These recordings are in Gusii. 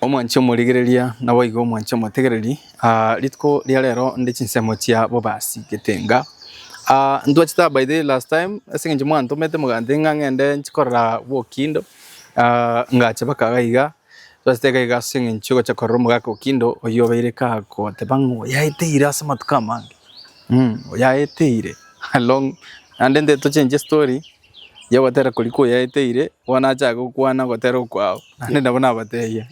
Omwanchi omorigereria, naboigo omwanchi omotegereri, rituko ria rero nde chinsemo chia bobasi getenga. Ntwachete aa by the way last time ase eng'encho mwantomete mogantebia ng'a ng'ende nchi korora bokindo, ngacha mpaka iga iga, twachete iga iga ase eng'encho yogocha korora omogaka okindo oyio obeire kagoteba ng'a oyaeteire ase amatuko amange, oyaeteire along naende nte tochenchie story. Y'ogotera koria koyaeteire, bono achake gokwana ogotera okwao, naende nabo nabatebia.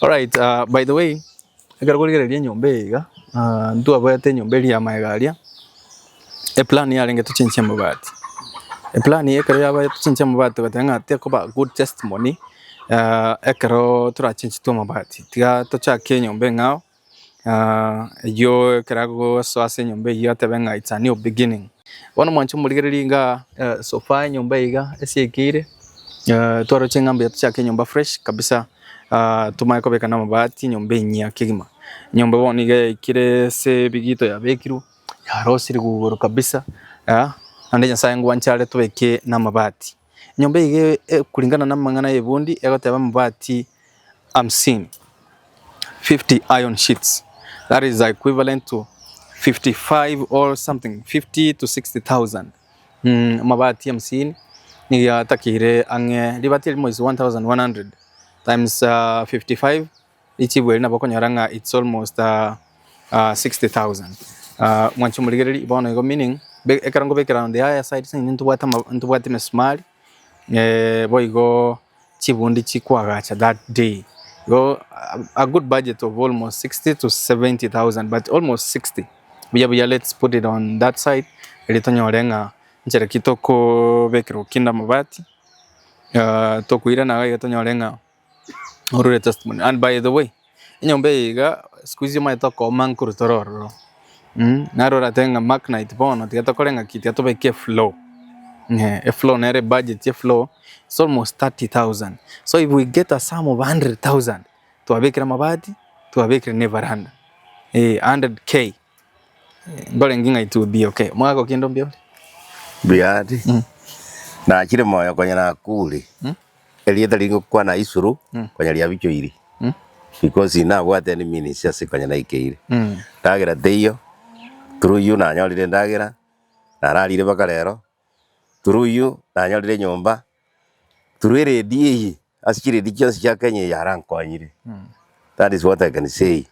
Alright, by the way, ekero korigereria enyomba eye iga, ntwabwate enyomba eria ya magega aria, eplan yarenge tochenchie amabati. Eplan eye ekero yabaye tochenchie amabati togateba ng'a tekoba good testimony, ekero torachenchie amabati, tiga tochake enyomba eng'ao. Eyio ekero agosoa ase enyomba eyio atebe ng'a it's a new beginning. Bono mwanche omorigereria iga so far enyomba eye iga ase ekeire, twaroche ng'a mbuya tochake enyomba fresh kabisa, tomanye kobeka na amabati enyomba enyia kegima. Enyomba bono iga yaikire ase ebigito yabekirwe, yarosirigwe igoro kabisa, naende Nyasaye ngwanche are tobeke na amabati. Enyomba eye iga kulingana na amang'ana ya ebundi egoteba amabati hamsini. 50 iron sheets that is equivalent to 55 or something 50 to 60,000 amabati hamsini nigo atakeire ang'e ribati erimo is 1100 times 55 richibu eri nabo okonyora ng'a it's almost 60,000 mwanche omorigereria bono igo meaning ekero nkobekera on the higher side ase eng'encho ntobwate ama ntobwate emesumari boigo. chibundi chikoagacha that day igo a good budget of almost 60 to 70,000 but almost 60 buya buya let's put it on that side erio tonyore ng'a nchera ki tokobekerwa kinde amabati tokoirana iga tonyore ng'a orure testimony and by the way enyomba eye iga siku hizi omanyete tokooma nkorwa tore ororo naro oratebe ng'a mark night bono tiga tokore ng'aki tiga tobeke efloor efloor nere ebudget ya efloor it's almost 30,000 so if we get a sum of 100,000 twabekire amabati twabekire na evaranda 100K nkorenge ng'a it will be okay. Omogaka okende mbuya ore? Mbuya ande, nachire moyo konya nakure. Erieta riria ngokwana Isuru konya riabichoiri because nabwate any means ase konya naikeire. Ndagera teiyo, through you nanyorire endagera, nararire mpaka rero, through you nanyorire enyomba, through eredio eye, ase chiredio chionsi chia Kenya eye yarankonyire. That is what I can say.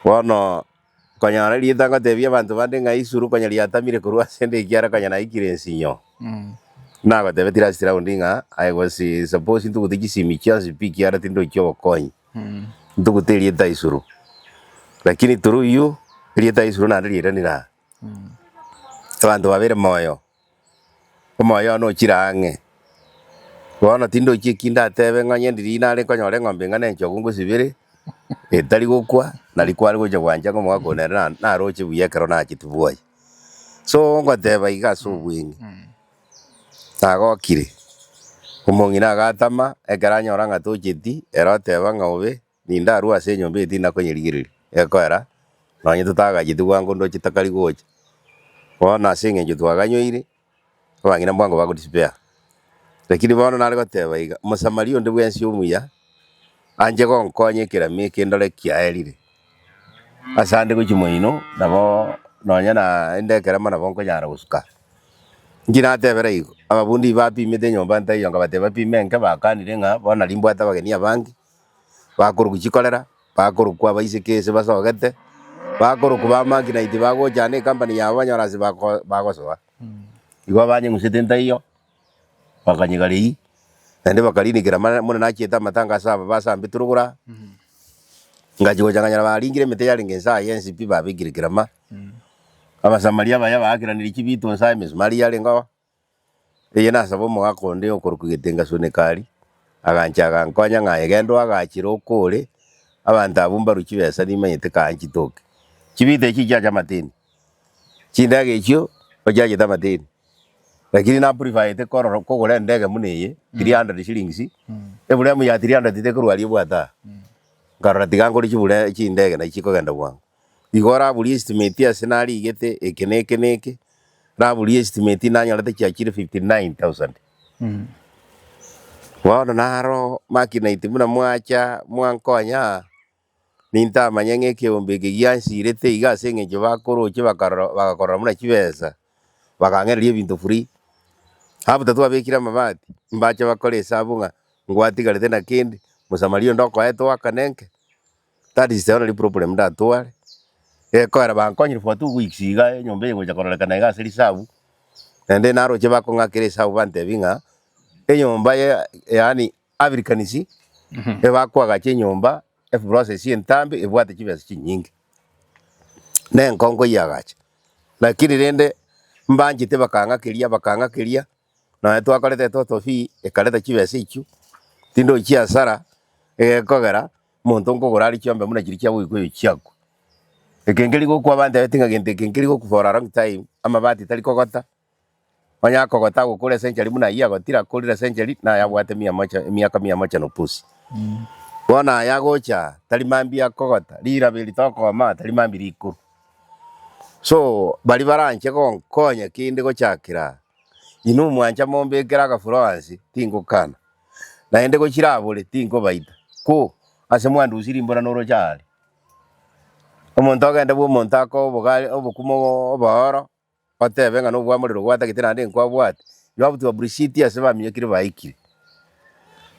Bono konyora erieta ngotebia abanto bande ng'a Isuru konya riatamire korwa ase ende ekiagera konya naikire ensinyo. Nagotebetie last round ng'a I was supposed ntugute chisimi chionsi pi ekiagera tindochi obokonyi, ntugute erieta Isuru. Lakini through you, erieta Isuru naende riairanire aa. Abanto babeire moyo, omoyo one ochire ang'e. Bono tindochi eki ndatebe ng'a onye ndiri nare nkonyora eng'ombe eng'ana enchogu ngosibere, etari gokwa, nari kware gocha gwancha ng'a omogaka one ere naroche buya ekero nachete bwoye. So ngoteba iga ase obweng'e, nagokire, omong'ina agatama, ekero anyora ng'a tocheti, ere oteba ng'a obe, nindarue ase enyomba eye tindakonyerigereria, gekoera, nonye totagacheti bwango ndoche takari gocha. Bono ase eng'encho twaganyoire, abang'ina mbwango bago despair. Lakini bono nare goteba iga, omosamaria onde bwensi omuya, anche gonkonya ekerama eke ndore kiaerire. Ase ande gochia moino, nabo nonya naende ekerema nabo nkonyara gosuka. Inki natebera igo? Ababundi bapimete enyomba ntaiyo nkabatebia bapime enke bakanire ng'a bono nari mbwate abageni abange, bakorokwa chikorera, bakorokwa abaiseke ase basogete, bakorokwa ba magnite bagocha na ecompany yabo banyore ase bako bagosoa. Igo banyeng'usete ntaiyo. Bakanyega riyi, naende bakarinikera mara buna nachiete amatanga ase aba basambete rogoro aa, ngachia gocha nkanyora baringire emete yarenge inse aye ensi pi babekire kerama, Abasamaria abaya baakeranirie chibito inse aye emesumari yarenge oo, eye nasaba omogaka onde okorokwa Getenga Sunekari, agancha agankonya ng'a aye genda oagachere okore, abanto abwo mbarwe chibesa nimanyete kaa nchitoke. Chibito echi chiacha amateni, chindege echio ochiachete amateni. Lakini na preferete korora kogora endege buna eye 300 shillings, eburemu ya 300 tekorwa aria ebwate aa. Nkarora tiga ngore chibure chindege nachi chikogenda bwango. Igo oraburie estimate ase narigete eke na eke na eke, raburie estimate nanyorete chiachire 59000. Bono naro makinite buna mwacha mwankonya aa, nintamanye ng'a ekeombe eke giansirete iga ase eng'encho bakoroche bakarora bagakorora buna chibesa, bakang'ereria ebinto free. After twabekire amabati, mbache bakore esabu ng'a ngwatigarete na kende, mosamaria onde okoete oakane enke. That is the only problem ndatware, gekoera bankonyire for 2 weeks iga enyomba eye gocha kororekana iga ase risabu, naende naroche bakong'akera esabu bantebia ng'a enyomba ya yaani Africans ebakoagacha enyomba eprocess entambe ebwate chibesa chinyinge, na enkongo eyeagacha. Lakini rende mbanchete bakang'akeria bakang'akeria. Nonya twakorete etoto fee ekareta chibesa echio, tindochi hasara egekogera omonto nkogora are chiombe buna chiria chia boikoyo chiakwa. Eke nkeri gokwa bantebeti ng'a gento eke nkeri gokwa for a long time, amabati tari kogota, onye akogota agokora esenchari buna ayio agotire akorire esenchari naye abwate mia moja emiaka mia moja na upusi. Bono aya agocha aa, tari mambia akogota, riraba eri tokooma tari mambia rikuru. So baria baranche gonkonya kende gochakera aa. Inwe mwancha mombekere agafuro ase, tingokana, naende gochira abore, tinkobaita. Ko ase mwandusirie mbora noroche aare. Omonto ogende bw'omonto akoe obogare obokumo obooro, otebe ng'a nobwamorero gwatagete naende nkwabwate, you have to appreciate ase baminyokire baikire.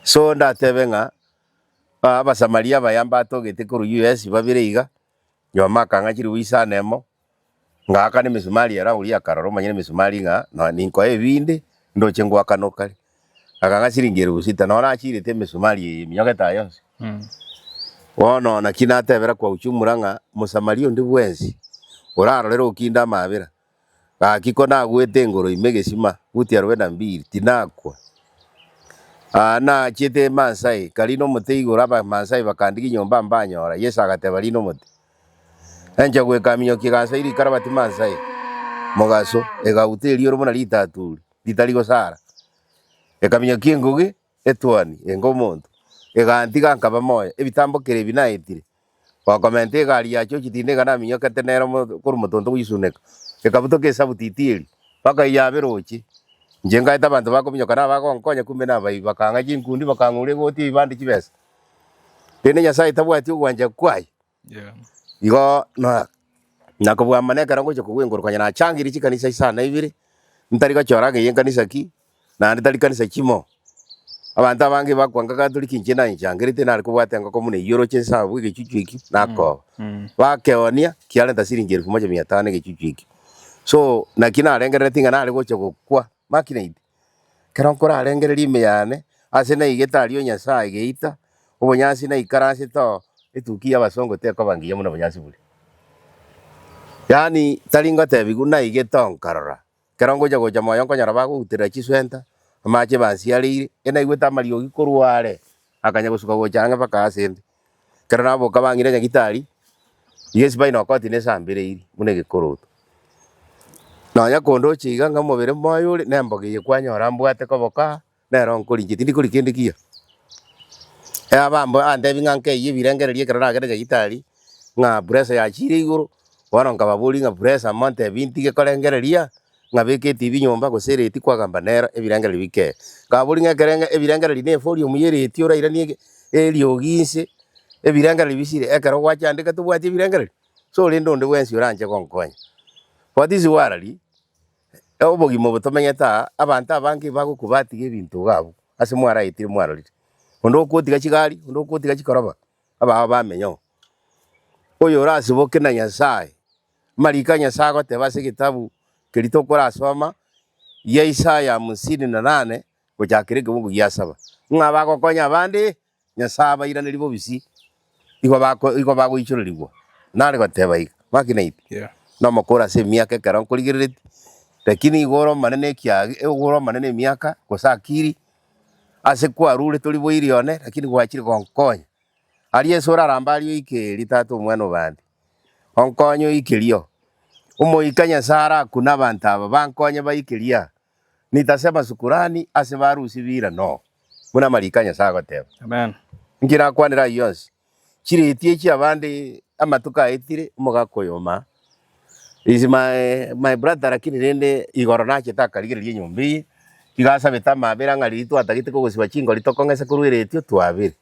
So ndatebe ng'a Abasamaria abaya mbatogete korwa US babere iga, nyuma akang'a chilifu isano emo, Ngaakana emesumari ere oria akarora omonyene emesumari ng'a nonya ninkoe ebinde, ndoche ngoakana okare. Akang'a siringi elfu sita, nonya nachirete emesumari eye eminyogete aye yonsi. Bono naki natebera kwa uchumura ng'a Mosamaria onde bwensi orarorere okinde amaabera, gaki ko nagwete engoro ime egesima futi arobaini na mbili, tinakwa. Aa nachiete Maasai, nkarina omote igoro Abamaasai bakandigia nyomba mbanyora, Yeso agateba rina omote. Enchogu ekaminyokia egasoa rikarabati Maasai mogaso, egauta erioro buna ritaturi ritari gosara. Ekaminyokia engoge etwani enga omonto, egantiga nkaba moyo. Ebitambo kera ebi naetire, gokomenta egari ya chochi tinde iga naminyokete nero mo korwa motonto goisuneka, ekabutoka esabuti itieri, mpaka eyabera roche. Inche nkaeta abanto bakominyoka nabagonkonya kumbe nabaibi, bakang'a chinkundi bakang'ura egoti ebibande chibesa. Rende Nyasaye tabwati ogwancha kwaye. Igo na nakobua amang'ana ekero ngocha kogwa engoro konya nachangirie chikanisa isano na ibere, ntari gochora ng'a eye nkanisa ki, naende tari kanisa chimo. Abanto abange bakwanga Katoliki inche nanchangerete nare kobwata engoko buna eyio oroche nse abwo egechuchu ekio, nakoba. Bakeonia, kiarenta siringi elfu moja mia tano egechuchu ekio. So, naki narengereretie ng'a nare gocha gokwa, makinite. Ekero nkorarengereria ime yane, ase naigete aria o Nyasae geita, obonyansi naikaransete oo, etuki y'abasongo tekoba ngiya buna obonyansi boria. Yaani tari ngotebigwa naigete oo nkarora, ekero ngocha gocha moyo nkonyora bagouterera chiswenta, amache bansiareire, enaigwete amariogi korwa are, akanya gosuka gocha ang'e mpaka ase inde. Ekero naboka bang'ira nyagitari, iga espinal cord nesambereiri buna egekoroto. Nonya kondoche iga ng'a omobere moyo ore, na emboga eye kwanyora mbwate koboko aa, nero nkori inche tindi koria kende kiya. Abambo antebi ng'a nkeyie ebirengererio ekero nagenda nyagitari, ng'a pressure yachire igoro, bono nkababoria ng'a pressure montebi ntige korengereria, ng'a beka etibi nyomba gose ereti kwagamba nero ebirengererio bikee. Nkaboria ng'a ekerenge ebirengererio na eforiumu ya ereti orairanie ege eriogi inse, ebirengererio bisire ekero gwachandeka tobwati ebirengererio? So rende onde bwensi oranche gonkonya. What is worry, obogima obo tomenyete aa, abanto abange bagokwa batiga ebinto iga abwo, ase mwaraetire mwarorire. Onde okotiga chigari, onde okotiga chikoroba, abao bamenya oo. Oyo orasiboke na Nyasaye, amariko a Nyasaye agoteba ase egetabu keria tokorasoma, gia Isaya hamsini na nane, gochakera ekebungo gia saba, ng'a abagokonya abande, Nyasae abairanerie bobisi, igo bako igo bagoichorerigwa. Nare goteba iga, Makinite, Yeah. nomokoro ase emiaka ekero nkorigereretie, lakini igo ore omonene ekiage igo ore omonene emiaka, gose akiri, ase kwarure tori boiri one, lakini gwachire gonkonya. Aria ase orarambe aria oike erio tata omwana obande, onkonye oike rio. Omoika Nyasae arakune abanto aba, bankonye baike ria. Nitasema shukurani ase barusia biira no, buna amariko a Nyasae agoteba. Amen. Inki nakwanire ayio onsi? Chireti echi abande amatuko aetire, omogaka oyo oma is my, my brother lakini rende igoro nachete akarigereria enyomba eye, Igo asabete amabera ng'a riria twatagete kogosiba chingori tokong'ese korwa eretio, twabere.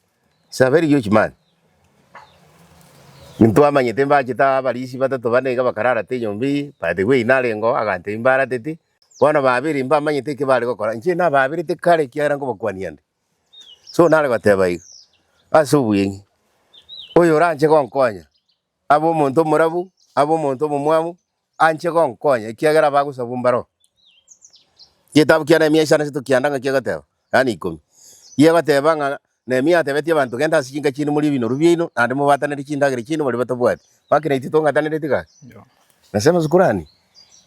It's a very huge man. Ntwamanyete mbachete aa abarisia batato bane iga bakararate enyomba eye, by the way narenge oo agantebia mbaratete, bono babere mbamanyete eke bare gokora, inche nababerete kare ekiagera nkobakwania nde. So nare goteba iga, ase obweng'e, oyo oranche gonkonya, abe omonto omorabu, abe omonto omomwamu, anche gonkonya, ekiagera abagosabwa mbaroo. Egetabu kia Nehemia isano ase tokianda ng'aki egoteba, yaani ikomi. Egoteba ng'a Nehemia atebetie abanto genda ase chinka chiaino morie ebinoru biaino, naende mobatanere chindagera chiaino baria batabwati. Gaki naintwe tong'atanereti gaki? Nasema shukurani,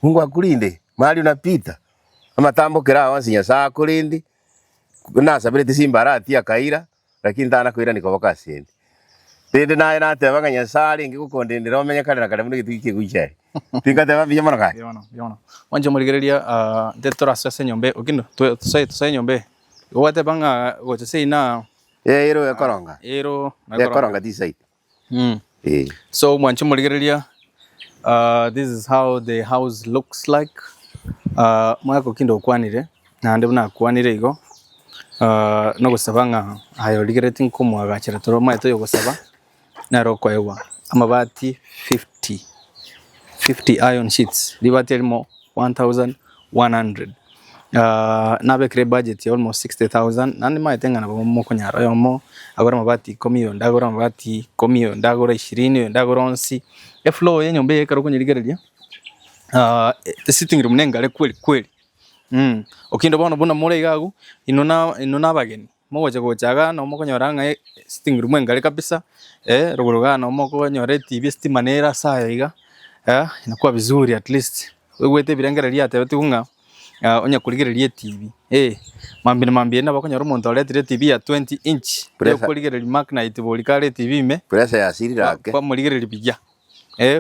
Mungu akurinde, mahali unapita, amatambokero ao onsi Nyasae akorende, nasaberete simbarati akaira, Lakini tana koirania koboko ase 'nde. Rende naye nateba ng'a Nyasae arenge gokondendera omenye kare na kare buna egetugi ki'egucha ere. Tingateba mbuya mono gaki. Mbuya mono, mbuya mono. Mwanche omorigereria, ah, intwe torasoe ase enyomba eye, okino, toe- tosoe tosoe enyomba eye. Igo gwateba ng'a gocha seino Ee, ero ekoronga. ero nakoronga. Ekoronga tisaiti. Ee. So mwanche omorigereria, this is how the house looks like. Omogaka Okindo okwanire, naende buna akwanire igo, nogosaba ng'a aye origereretie nkomoagachera tore omanyete oyogosaba, nere okoegwa amabati 50, 50 iron sheets, ribati erimo 1100. Nabekire ebudget ya almost 60,000 naende nimanyete ng'a nabo mokonyara oyomo agore amabati ikomi, oyonde agore amabati ikomi, oyonde agore ishirini, oyonde agore onsi. Efloor ya enyomba eye ekero okonyerigereria esitting room nengare kweli kweli okinde bono buna more iga abwo, inwe na inwe na abageni. Mogocha gocha igaa nabo mokonyora ng'a sitting room engare kabisa, rogoro igaa nabo mokonyora etibi estima nere ase aya iga, inakuwa vizuri at least, oigwete ebirengererio riatebetigwe ng'a onye korigereria etibi, mambia na mambia nabo okonyora omonto oretire etibi ya 20 inch, Pressure. okorigereria mark night bori kare etibi ime, Pressure yasirire ake. kwamorigereria buya,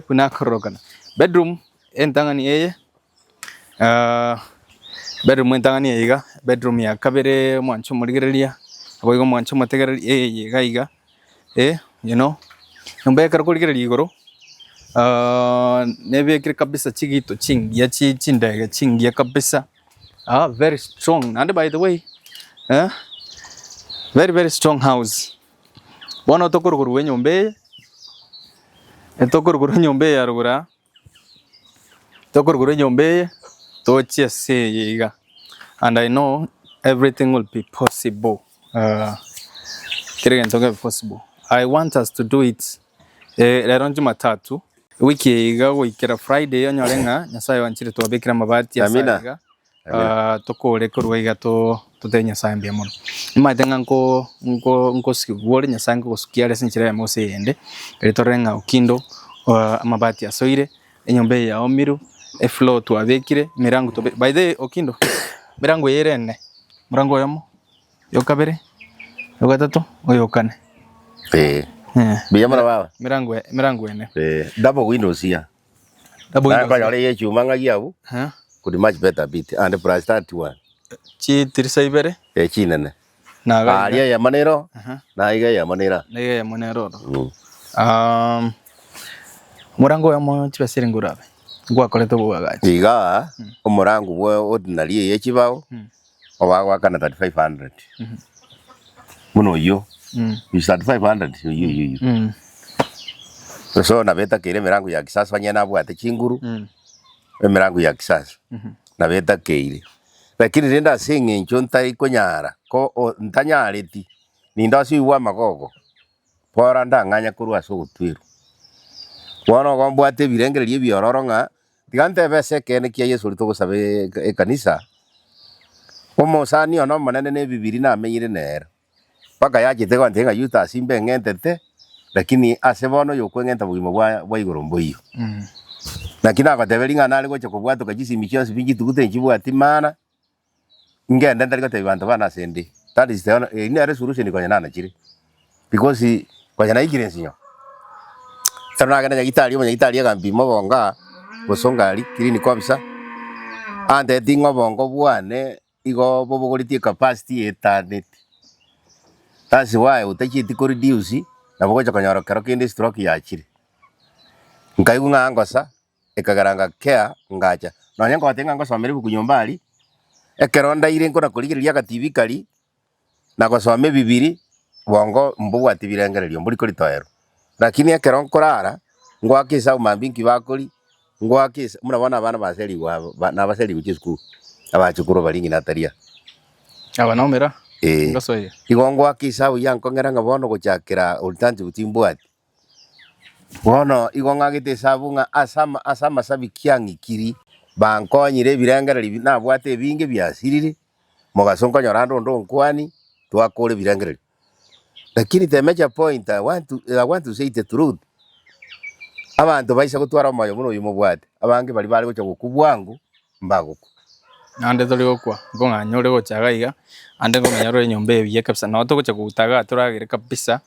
buna akororokana. Bedroom entang'ani eye. Bedroom entang'ani eye iga, bedroom ya kabere omwanche omorigereria, naboigo omwanche omotegereri eye iga iga, you know. Nyomba ekero okorigereria igoro, nebekire kabisa chigito chingiya chi chindege chingiya kabisa, very strong naende by the way, very very strong house. Bono tokorogorwa enyomba eye, etokorogorwa enyomba eye ya rogoro aa. Tokorugura enyomba eye tochie ase eye iga and I know everything will be possible kera egento nkebe possible. I want us to do it rero jumatatu ewiki eye iga goikera Friday onyore ng'a Nyasaye oanchire twabekire amabati ase Amina. aya iga tokore korwa iga totebie Nyasaye mbuya mono. Nimanyete ng'a nko nko nkosigwa ore Nyasaye nkogosukia are ase enchera eyemo gose eyende, erio torore ng'a Okindo amabati asoire, enyomba eye yaomirwe, efloor twabekire, emerango twabe by the way Okindo, emerango eye ere ene, omorango oyomo, oyo kabere, oyo gatato, oyo kane. Eh. Mbuya mono baba. Emerango emerango ene. Eh, double windows here. Double Naye windows. nkonyora eye echuma ng'aki abwo, Eh. could much better bit and plus 31 Chitirisa ibere. Eh, chinene. Na iga Aria eyemo nero, Aha. na iga eyemo nera. Na iga eyemo nero oro. Mm. Omorango oyomo chibesa erenge orabe ngwakorete oboagachi. Iga omorango bwa ordinary eye chibao, obagoakana 3500. Buna oyio, is 3500 oyio oyio oyio. So nabo etakeire emerango ya kisasa onye nabwate chinguru, emerango ya kisasa nabo etakeire. Lakini rende ase eng'encho ntari konyara ko o ntanyareti, ninde ase oigwe amagogo, bora ndang'anya korwa ase ogotwerwa. Bono igo mbwate ebirengererio ebiororo ng'a, tiga ntebe ase ekeene kia Yeso oria togosaba ekanisa, omosani one omonene na ebibiri namenyire nere. Mpaka yachete gontebia ng'a Yudasi imbe ng'entete, lakini ase bono oyokweng'enta bogima bwa bwa igoro mboiyo. Naki nagoteberia ng'a nare gocha kobwatoka chisimi chionsi pi nchitugute nchibwati maana, ngende ntari gotebia banto bane ase 'nde. That is the only eyio nere solution konya nanachire, because konya naikire ensinyo. Ekero nagenda nyagitari, omonyagitari agampima obongo aa, bosongo aria, clinic officer, antebetie ng'a obongo bwane. Igo bobogoretie ecapacity eetaneti. That's why otachieti ko reduce nabo ogocha konyora kero kende estroke yachire. Nkaigwa ng'a ngosa, ekagera ngakea ngacha. Nonye nkogotebia ng'a ngosomera ebuku nyomba aria, Ekero ndaire nkona korigereria agatibi karia, na gosoma ebibiri, bongo mbobwati birengererio, mbori koritoerwa. Lakini ekero nkorara, ngoaka esabu mambia inki bakoria, ngoaka esa buna bono abana baserigwe aba ba nabaserigwe chisukuru, abachukuru baria ng'ina atari aa. Aba naumera, Eeh. ngosoiga. Igo ngoaka esabu yankong'era ng'a bono gochakera alternative timbwati. Bono igo ng'agete esabu ng'a ase ama ase amasabiki ang'ikiri, bankonyire ebirengererio bi nabwate ebinge biasirire, mogaso nkonyora ande onde onkwani, twakora ebirengererio. Lakini the major point I want to, I want to say the truth, abanto baisa gotwara omoyo buna oyio mobwate, abange baria bare gocha gokwa bwango, mbagokwa. Naende tori gokwa, nkong'anya ore gocha iga iga, ande nkomenya ore enyomba eye buya kabisa, nabo togocha kouta igaa toragere kabisa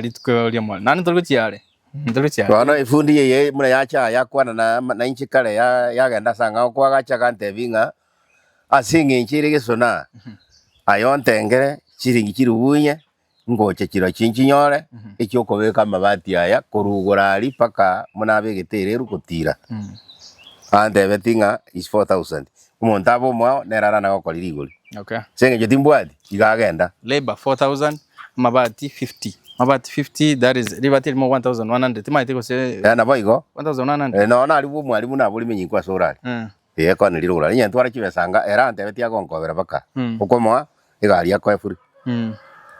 rituko ri'omoerio. Naende tori gochia are, ntori gochia are. Bono efundi eye buna yacha aa yakwana na nainche kare ya yagenda ase ang'ao koagacha agantebia ng'a ase eng'encho ere gesona, aye ontengere chiringi chilifu inye, ngocha chirochio nchinyore, echi'okobeka amabati aya korwa igoro aria mpaka buna abegete ereru gotira. Antebetie ng'a is 4000. Omonto abe omwao nere arana gokori rigori. Okay. Ase eng'encho timbwati, iga agenda. Labour 4000, amabati 50. Amabati 50 that is ribati erimo 1100 timanyeti gose Eh, nabo igo. 1100. Eh, nonya naria bwa omwalimu naborime nyinko ase orare. Ee, kone rirogoro aria. Onye ntware chibesa anga, ere antebetie agonkobera mpaka okomoa egari akoe free.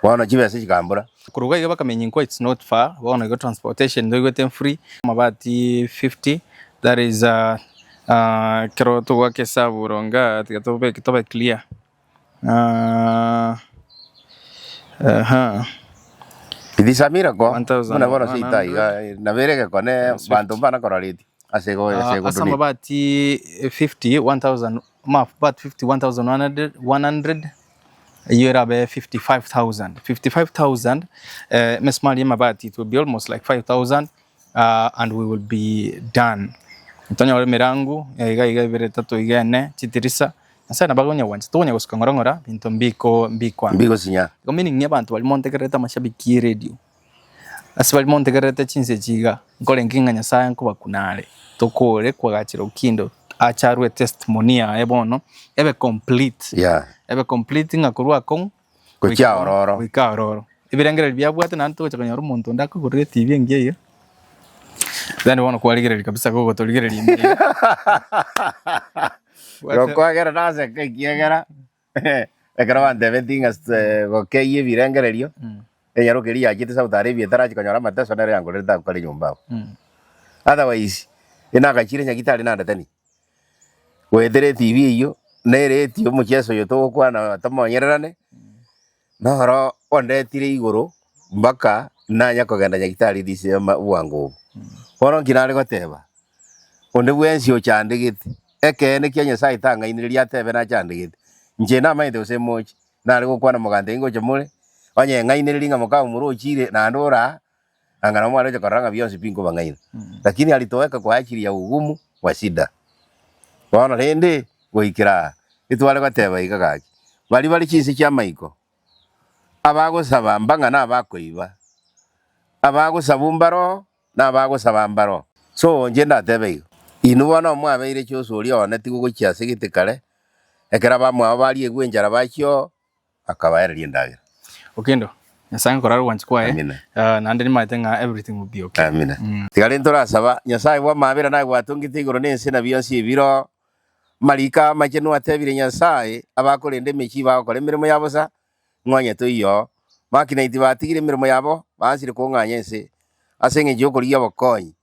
Bono chibesa chikambora. Korwa iga iga bakamenya inkwa it's not far, bono igo transportation ntoigwete free, amabati 50 that is ekero togoaka esabu oro igaa tiga tobeke tobe clear. It is a miracle buna bono seito iga nabo ere egekone banto mbana korora eti ase ego ase Ase egodonate. amabati 50 1000 amabati 50 1100 100 eyio erabe 55000 55000 emesumari ya amabati it will be almost like 5000 and we will be done. Tonyore emerango iga iga ibere etato iga ene, chitirisa, Nyasaye nabo akonya gwancha, tokonya gosuka ng'ora ng'ora binto mbiko mbikwanga. Mbigosinya. Igo meaning ni abanto baria montegererete amashabiki ye radio, ase baria montegererete chinsa echi iga, nkorenge ng'a Nyasaye nkobakuna are, tokore kwagachera Okindo ache arwe testimony yaye bono, ebe complete, Yeah. ebe complete ng'a korwa akong'u Gochia ororo. Goika ororo. Ebirengererio biabwate naende togocha konyora omonto onde akogorere etibi engiya iga. Then bono kwarigereria kabisa gogotorigereria ime iga. Gokwagera naseka ekiagera ekero bantebetie ng'a gokeyia ebirengererio, enyaroka eria yachete Saudi Arabia etarachi konyora amateso nere yangorerete agwo kare nyomba abwo. Otherwise, inagachire nyagitari nandetani. Goetera etibi eyio, na ereti omocheso oyo togokwana tomonyererane, noro ondetire igoro mpaka nanya kogenda nyagetari this ama obwango obo. Bono nki nare goteba, onde bwensi ochandegete, ekeene kia Nyasaye tang'ainereria atebe nachandegete, inche namanyete gose moche, nare gokwana mogantebia ngocha more, onye ng'ainereria ng'a mokamomura ochire naende ore aa, Anga nabo mwareche korora ng'a bionsi pi nkobang'aina, lakini alitoweka kwa ajili ya ugumu wa shida. Bono rende goikera aa, etware goteba iga gaki, baria bare chinse chi'amaiko, abagosaba mbang'ana abakoiba, abagosabwa mbaroo, na abagosaba mbaroo. So inche ndatebe iga, inwe bono mwabeire chiosi oria one tigogochia ase gete kare, ekero abamwabo bariegwe enchara bachia oo, akabaereria endagera. Okendo, Nyasae ngokora are ogwancha kwaye, Amina. ah, naende nimanyete ng'a everything will be okay. Amina. Tiga rende torasaba, Nyasae bw'amaabera naye gwatongete igoro na ense na bionsi ebiro. Amariko amachenu atebire Nyasae, abakorenda emechie bagokora emeremo ya bosa, ng'onye toiyo. Makinaiti batigire emeremo yabo, baansire kong'anya ense ase engencho y'okorigia obokonyi.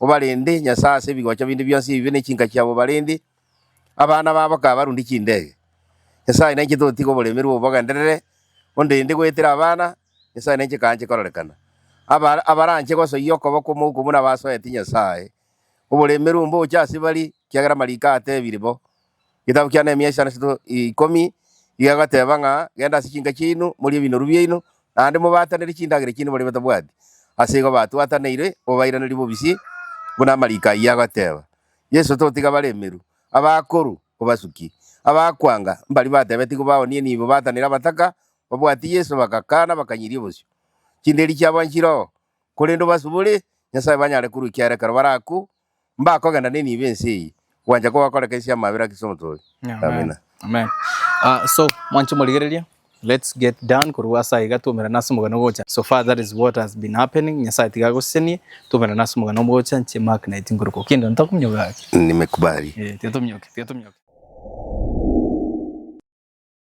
Obarende, Nyasae, ase ebigocha binde bionsi ebibe ne chinka chiabo obarende, abana babo kabarunde chindege. Nyasae nainche totiga oboremerwa obo bogenderere, ondende goetera abana, Nyasae nainche kaanche kororekana. Aba abaranche gosoyia okoboko omouko buna basoeti Nyasae. Oboremerwa mboche ase bare, ekiagera amariko atebire bo. Egetabu kia Nehemia isano isato ikomi iga egoteba ng'a genda ase chinka chiaino, morie ebinoru biaino, naende mobatanere chindagera chiaino baria batabwati. Ase igo batwataneire, obairanerie bobisi, buna amariko ayio agoteba. Yeso totiga baremerwe, abakoru obasukie, abakwanga mbaria batebetigwe baonie nibo batanire abataka, babwatie Yeso bagakana bakanyiria obosio. Chinderi chiabo nchiroo, korende obasubore, Nyasae banyare korwa ekiagera ekero barakwe, mbakogenda nenibo ense eye, gwancha kobakoreka ense y'amabera ase omotoori. Amen. Amina. Amen. Ah, so mwanche morigereria let's get done korwa ase aiga twaumerane ase omogano ogocha. So far that is what has been happening. Nyasaye tiga agosesenie twaumerane ase omogano ogocha inche Mark Knight nkorokwa Okindo ntokominyoka gaki. Nimekubali. Eh, tiga tominyoke, tiga tominyoke.